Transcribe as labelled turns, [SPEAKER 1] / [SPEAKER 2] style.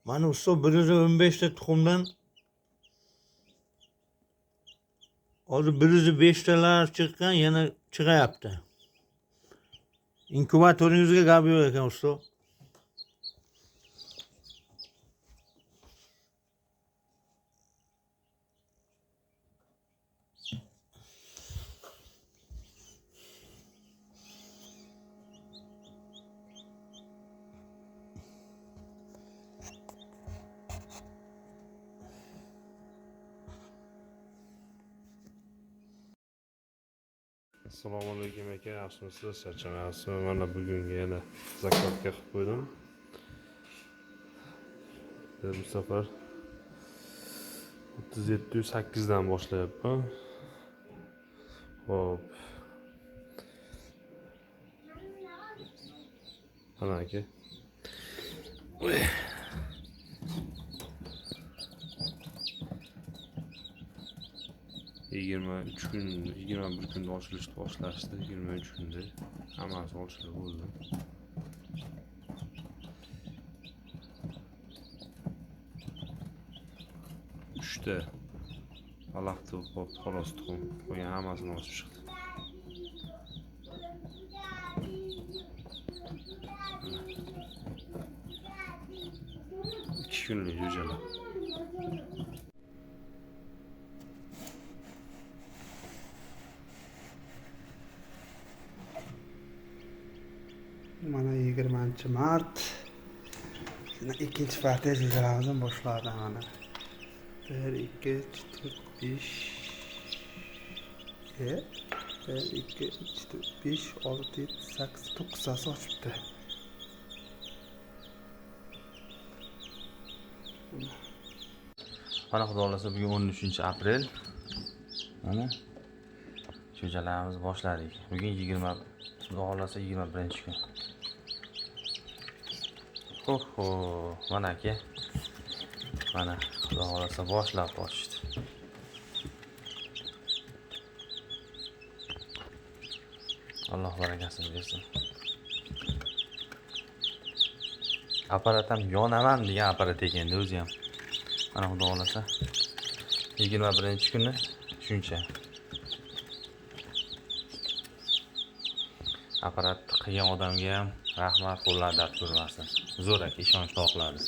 [SPEAKER 1] Mana usta 115 ta tuxumdan hozir 105 talar chiqqan, yana chiqayapti. Inkubatoringizga gap yo'q ekan usta.
[SPEAKER 2] Assalomu alaykum aka, yaxshimisiz? Charchamayapsizmi? Mana bugungi yana zakladka qilib qo'ydim. Bu safar 37,8 dan boshlayapman. Xo'p. Mana aka. Uy. 23 kun, 21 kunda ochilishni boshlashdi. 23 kunda hammasi ochilib bo'ldi. Uchta alaqni bo'lib xolos tuxum qolgan hammasini ochib chiqdi. 2 kunlik jo'jalar.
[SPEAKER 3] Mana 20 mart. Şimdi ikkinchi partiya jo'jalarimizni boshladi mana. 1 2 3 4 5 1 2 3 4 5 6 7 8 9 tasi ochibdi.
[SPEAKER 4] Mana xudo xohlasa bugun 13 aprel. Mana jo'jalarimizni boshladik. Bugun 20, xudo xohlasa 21 kun. Ho-ho, mana aka. Mana xudo xohlasa boshlab ochishdi. Alloh barakasini bersin. Apparat ham yonaman degan apparat ekanda o'zi ham. Mana xudo xohlasa 21 kuni shuncha. Apparat qilgan odamga ham rahmat, qo'llari dard ko'rmasin. Zo'r aka, ishonchni oqladi.